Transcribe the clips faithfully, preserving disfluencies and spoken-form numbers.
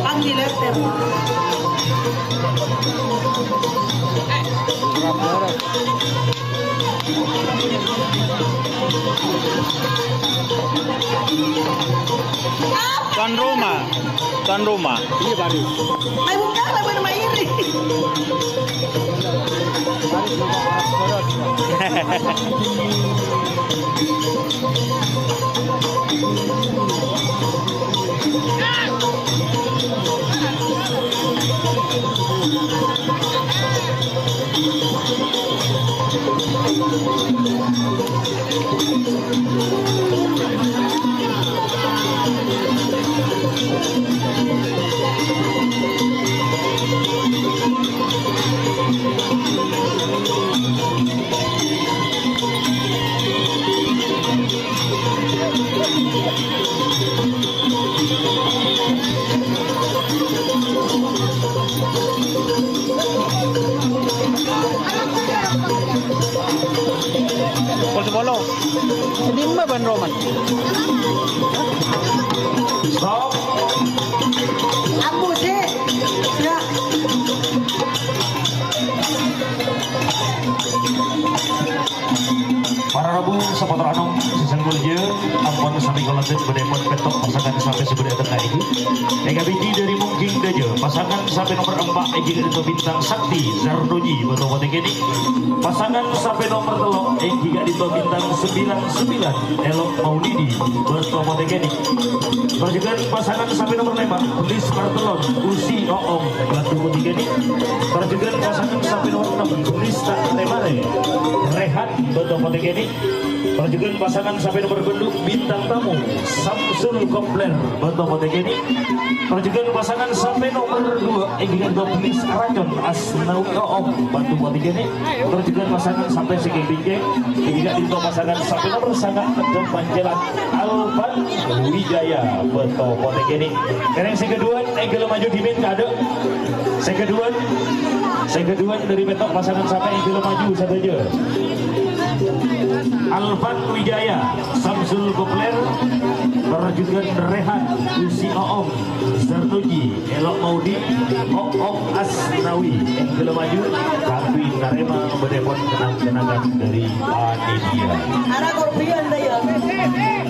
Panggil letter. Tuan rumah, tuan rumah. Iya, Pak. Ayo, buka lah, mana Mak Iri. Pukul sepuluh. Dimma Bân Roman? Stop. Aku sih. Ya. Para rabu sapatoro anom sè sè molja, ampon sami kaulâ bâdâ pon pètto' pasangan sampè' sè bâdâ è tengnga èngghi. Èkabidhi dâri Mungging Dâjâ, pasangan sampè' nomer empa' èngghi ka'dinto Bintang Sakti Zardoji, bâto potè kènè'. Pasangan sampè' nomer tello' èngghi ka'dinto Bintang sembilan sembilan, Elok Maulidi, bâto potè kènè'. Parjhughân pasangan sampè' nomer lèma', Belis Partelon, Usi Oong, bâto potè kènè'. Parjhughân pasangan sampè' nomer ennem, Belis Ta' Rè-Marè, Rehan, bâto potè kènè'. Parjhughân pasangan sampè' nomer bâllu', Bintang Tamu, Samsul Kopler, bâto potè kènè'. Parjhughân pasangan sampè' nomer duwâ', èngghi ka'dinto Belis Aracon, Asnawi Oong, bâto potè kènè'. Parjhughân pasangan sampè' sè kèng-bingkèng, èngghi ka'dinto pasangan sampè' nomer sanga', Tedhâm Panjaitan, Alvan Wijaya, bâto potè kènè'. Kèrèng sè kaduwâ, èngghi maju dhimèn kaadâ'. Sè kaduwâ, sè kaduwâ dâri pètto' pasangan sampè' èngghi maju sadhâjâ. Alvan Wijaya, Samsul Kopler, parjhughân Rehan, Usi Oong, Zardoji, Elok Maudi, Oong Asnawi, èngghi maju, kaangghuy narèma bâdâ pon kenang-kenangan dâri panitia. Ara korbian ta' iyâ? Heeh.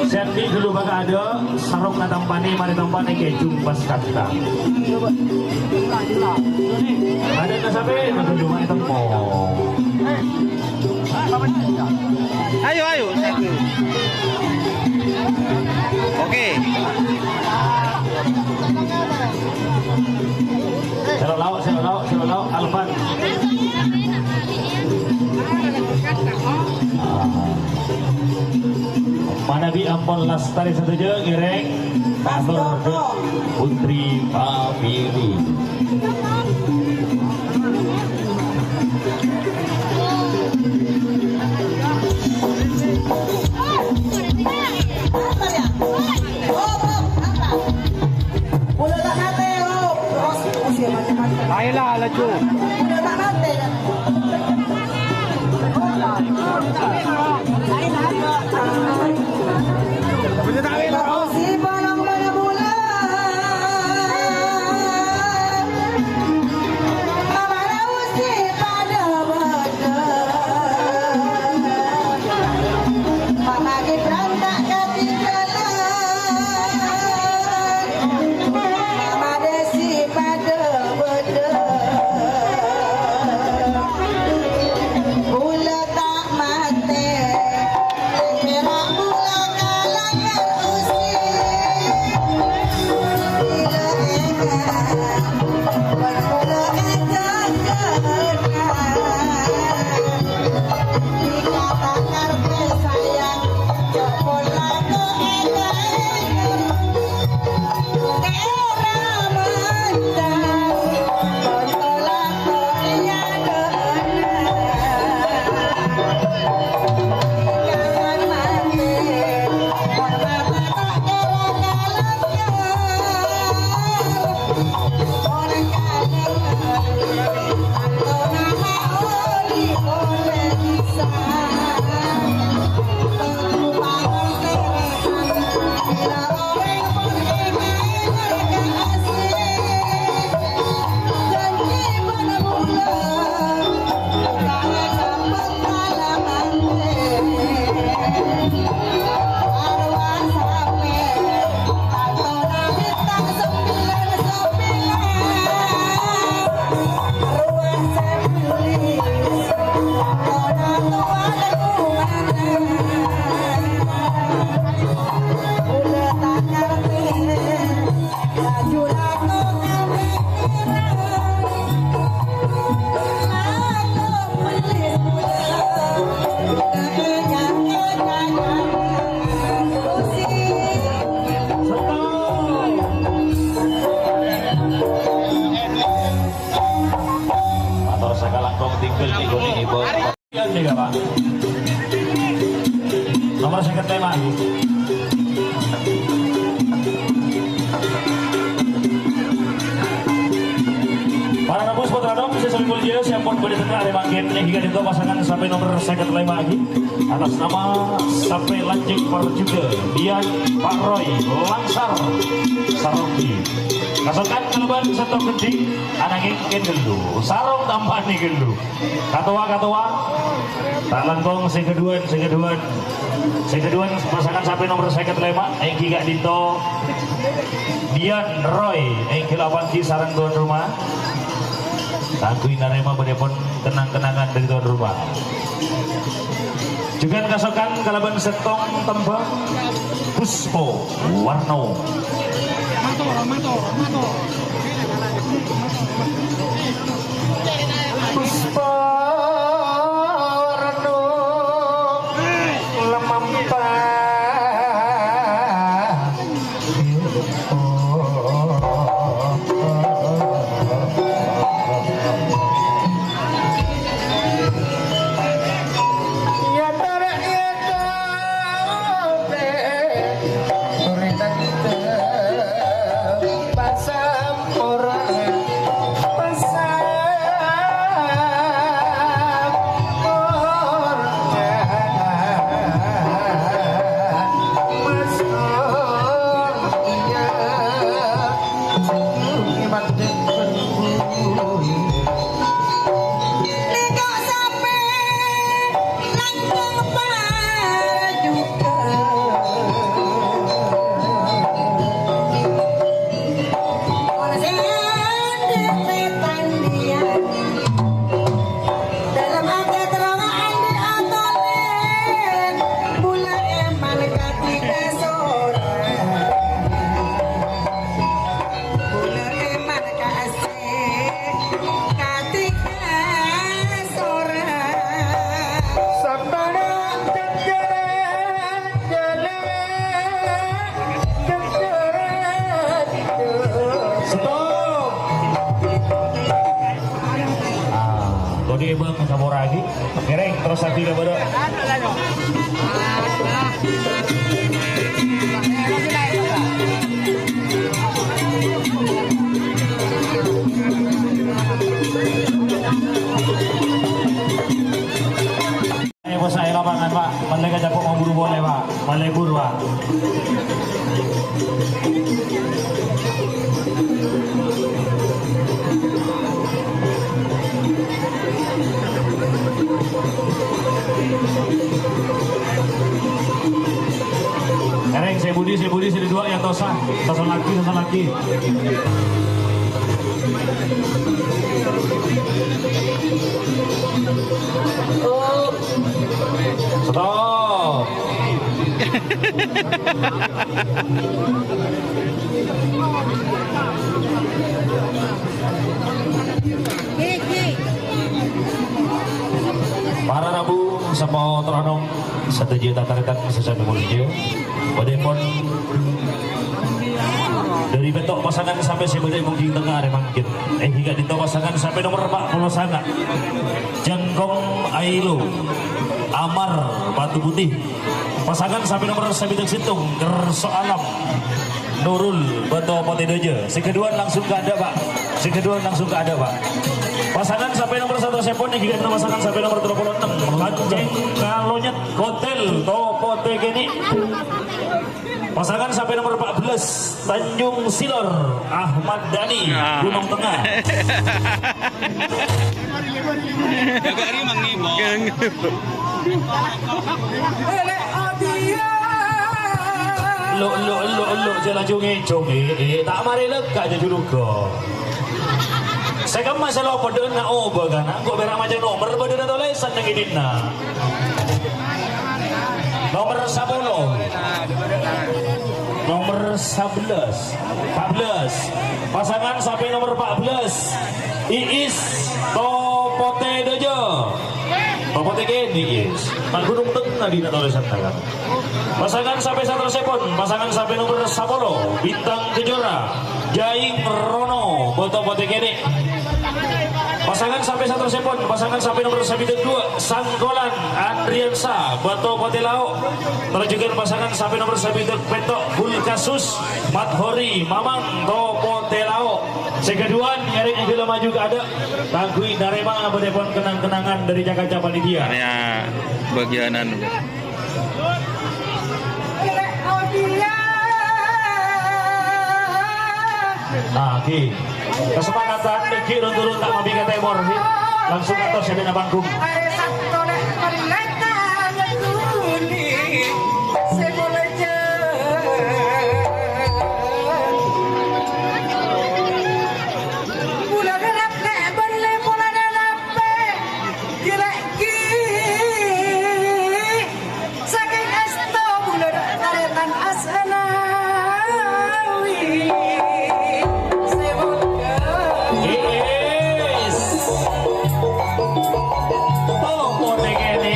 Sè andi' ghâllu bhâkal adâ' sarong katampa'na, marè tampa'na kèjung pas kanta. Adâ' ka sapè? Ghâllu marè temmo. Ayo, ayo, satu. Oke. Sè lao', sè lao', sè lao', Alvan. Manabi ampon lastarè sadhâjâ ngèrèng pastor Putri Pamili. Ayolah, laju. Nomer sèket lèma'. Para rabu, sapotra dom, sè sami molja, sè ampon bâdâ tengnga arè mangkèn, èngghi ka'dinto pasangan sampè nomer sèket lèma' ghi. Atas nama Sampè Lanjeng Parjuga, Dian, Pak Roy, Langsar, Saronggi. Kasokan kalabân sèttong ghâddhing, ananging kèng ghâllu. Sarong tampa'na ghâllu. Katowa, katowa. Ta' langkong sè kaduwân, sè kaduwân. Sè kaduwân pasangan sampè nomer sèket lèma', èngghi ka'dinto Dian Roy, èngghi la pangghi sareng tuan rumah. Kaangghuy narèma bânnèpon kenang-kenangan dâri tuan rumah. Jhughân kasokan kalabân sèttong tembhâng Puspa Warna. Mator, mator, mator. Puspa Warna lamampa. Nèko sampè langkong parjuga. Ora sè adhâ' pandiyan. Dalem ati terro andi' atolè. Bulâ èman kadi kasorang. Bulâ èman ka'assè. Kadi kasorang. Sampèyan jhâjhârân jhâlân, jhâjhârân. Stop. Ah, todi bâng saporaghi. Ngèrèng terros adi ka bâdâ. Ayo, bos, ayo lapangan, Pak. Malè ka Japo mau buru boleh, Pak. Malè buru, Pak. Ngèrèng, sè budi, sè budi, sè dua ya, tosa. Tosa lagi, tosa lagi. Stop. Para rabu, sapotra dom, sadhâjâ tan-tarètan sè sami molja. Bâdâ pon dâri pètto' pasangan sampè' sè bâdâ è mongging tengnga arè mangkèn. Èngghi ka'dinto pasangan sampè' nomer empat puluh sanga'. Jangkong Ailo, Amar Batu Putih. Pasangan sampè' nomer sabidhâk sèttong, Kerso Alam, Nurul, Bato Potè Dâjâ. Sè kaduwân langsung kaadâ', Pak. Sè kaduwân langsung kaadâ', Pak. Pasangan sampè' nomer saterrossèpon èngghi ka'dinto pasangan sampè' nomer tello puluh ennem, Lanjeng Kalonyet, Kotel, Topo Tekeni. Pasangan sampè' nomer empat belas, Tanjung Silor, Ahmad Dhani, Gunung Tengah. Lo, lo, lo, lo, jala junge, junge, eh, ta' marè lekka' jhâ' jhuruga. Sè kemma sè lo padâna obâ kana, engko' pèra' macem nomer bâdâna tolèsan neng è dinna'. Nomer sapolo. Nomer sabellâs. Empat belas. Pasangan sampè' nomer empat belas. Iis Topo Tekeni. Topo Tekeni, Iis. Nang Gunung Tengah dinna' tolèsanna, kan. Pasangan sampè' saterrossèpon, pasangan sampè' nomer sapolo, Bintang Kejora, Jaing Rono, Bato Potè Kènè'. Pasangan sampè' saterrossèpon, pasangan sampè' nomer sabidhâk dua, Sangkolan Andriansa, Bato Potè Lao'. Terros jhughân pasangan sampè' nomer sabidhâk pètto', Bulkasus Mathori, Mamang Topo Telao. Sè kaduwân, ngèrèng jhughân maju ka adâ', kaangghuy narèma bâdâ pon kenang-kenangan dâri ca-kanca panitia. Arèya bâgiyân anu. Nah, ghi. Kasemangatan nèka ron-turun ta' mabi ka tèmor, ghi. Langsung kantos è dâ'na panggung. Sakèng èsto bulâ tarètan asnawi sè bhunga. Yes. Topo nèkènè.